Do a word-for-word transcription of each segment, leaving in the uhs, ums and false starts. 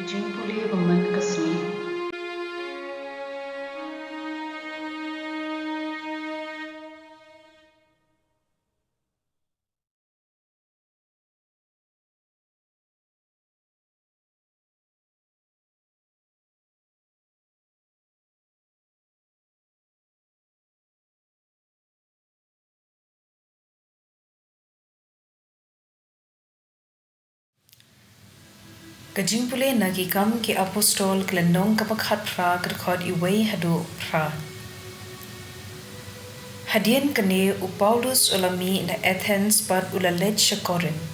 Jingpule ba man ka sngi. Ka jingpule na Ki Kam ki Apostol, ka lynnong kaba khatphra, ka dkhot iwei haduh phra. Hadien kane u Paulus u la mih na Athens bad u la leit sha Korinth.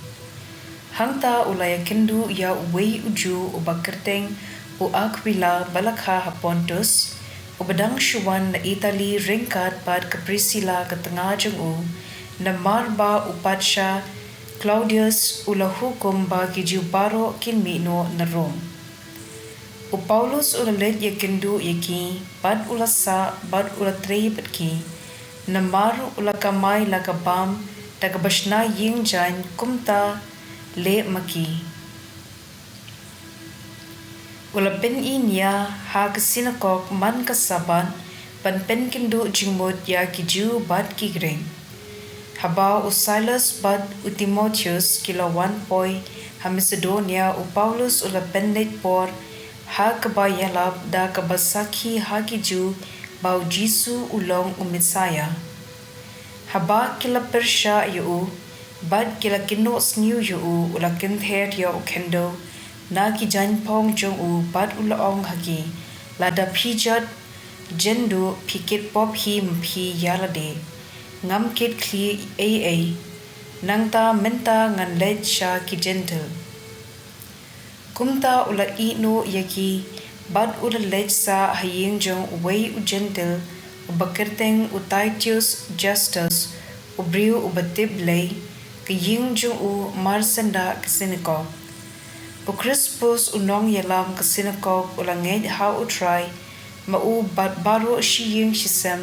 Hangta u la ïakynduh ïa uwei u Jiw uba kyrteng u Akwila ba la kha ha Pontus, uba dang shu wan na Itali ryngkat bad ka Prisila ka tnga jong u, namar ba u patsha Klaudius u la hukum ba ki Jiw baroh kin mih noh na Rom. U Paulus u la leit ïakynduh ïa ki, bad u la sah, bad u la trei bad ki. Namar u la kamai la ka bam da kaba shna ïing jaiñ, kumta leh ma ki. U la pyni nia ha ka synagog man ka Sabbath, ban pynkynduh jingmut ïa ki Jiw bad ki Grik. Haba u Silas bad u Timotheus ki la wan poi ha Macedonia, u Paulus u la pynleit por ha kaba ïalap da kaba sakhi ha ki Jiw ba u Jisu u long u Messaïah. Haba ki la pyrshah ïa u, bad ki la kynnoh sniew ïa u, u la kynther ïa u khyndew na ki jaiñphong jong u, bad u la ong ha ki, lada phi jot jynduh, phi kit pop hi ma phi ïa lade. Ngam kit khlieh ei ei. Nangta mynta ngan leit sha ki Jentil. Kumta u la ïeh noh ïa ki, bad u la leit sah ha ïing jong uwei u Jentil, uba kyrteng u Titius Justus, u briew uba tip Blei, ka ïing jong u mar syndah ka synagog. U Krispus u nongïalam ka synagog u la ngeit ha U Trai, ma u bad baroh shi ïing shi sem,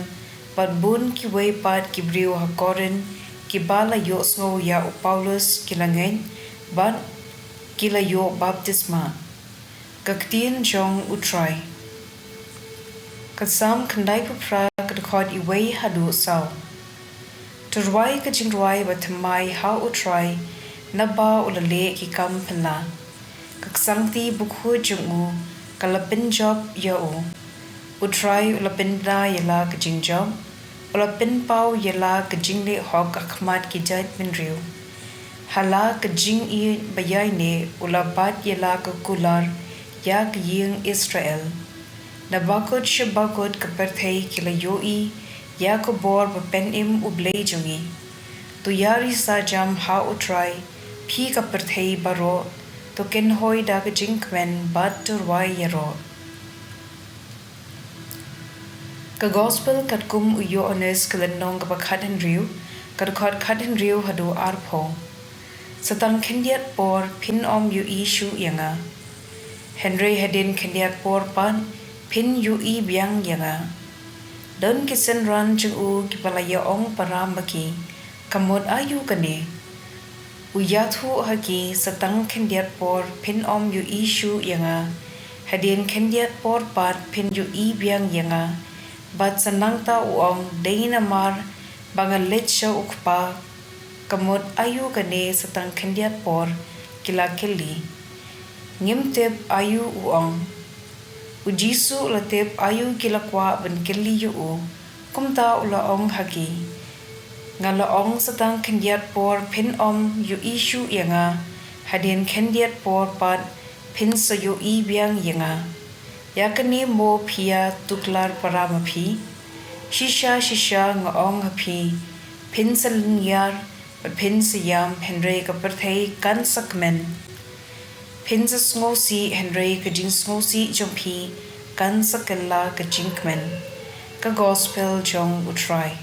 bad bun kiwei pat ki briew ha Korinth, kiba la ïohsngew ïa u Paulus ki la ngeit, bad ki la ïoh baptisma. Ka ktien jong U Trai. Ka Salm khyndaiphew phra, ka dkhot iwei haduh saw. To rwai ka jingrwai bathymmai ha U Trai, naba u la leh ki kam phylla. Ka ksangti bakhuid jong u ka la pynjop ïa u. U Trai u la pynbna ïa la ka jingjop, u la pynpaw ïa la ka jingleh hok ha khmat ki jaitbynriew. Ha la ka jingïeit ba ïaineh u la bat ïa la ka kular ïa ka ïing Israel. Na bakut sha bakut ka pyrthei ki la ïohi ïa ka bor ba pynim U Blei jong ngi. To ïarisa jam ha U Trai, phi ka pyrthei baroh, to kynhoi da ka jingkmen bad to rwai ïaroh. Ka Gospel katkum u Ïoannis, ka lynnong kaba khathynriew, ka dkhot khathynriew haduh arphew. Sa tang khyndiat por phin ym ïohi shuh ïa nga. Hynrei hadien khyndiat por pat phin ïohi biang ïa nga. Don ki synran jong u kiba la ïa ong para ma ki, ka mut aïu kane? U ïathuh ha ki, sa tang khyndiat por phin ym ïohi shuh ïa nga. Hadien khyndiat por pat phin ïohi biang ïa nga. Bad sa nangta u ong, dei namar ba nga leit sha U Kpa. Ka mut aïu kane sa tang khyndiat por? Ki la kylli. Ngim tip aïu u ong. U Jisu u la tip aïu ki la kwah ban kylli ïa u, kumta u la ong ha ki, nga la ong sa tang khyndiat por phin ym ïohi shuh ïa nga, hadien khyndiat por pat phin sa ïohi biang ïa nga. Ïa kane mo phi ïa tuklar para ma phi? Shisha shisha nga ong ha phi, phin sa lynñiar bad phin sa ïam, hynrei ka pyrthei kan sa kmen. Phin sa sngewsih, hynrei ka jingsngewsih jong phi kan sa kylla ka jingkmen. Ka Gospel jong U Trai.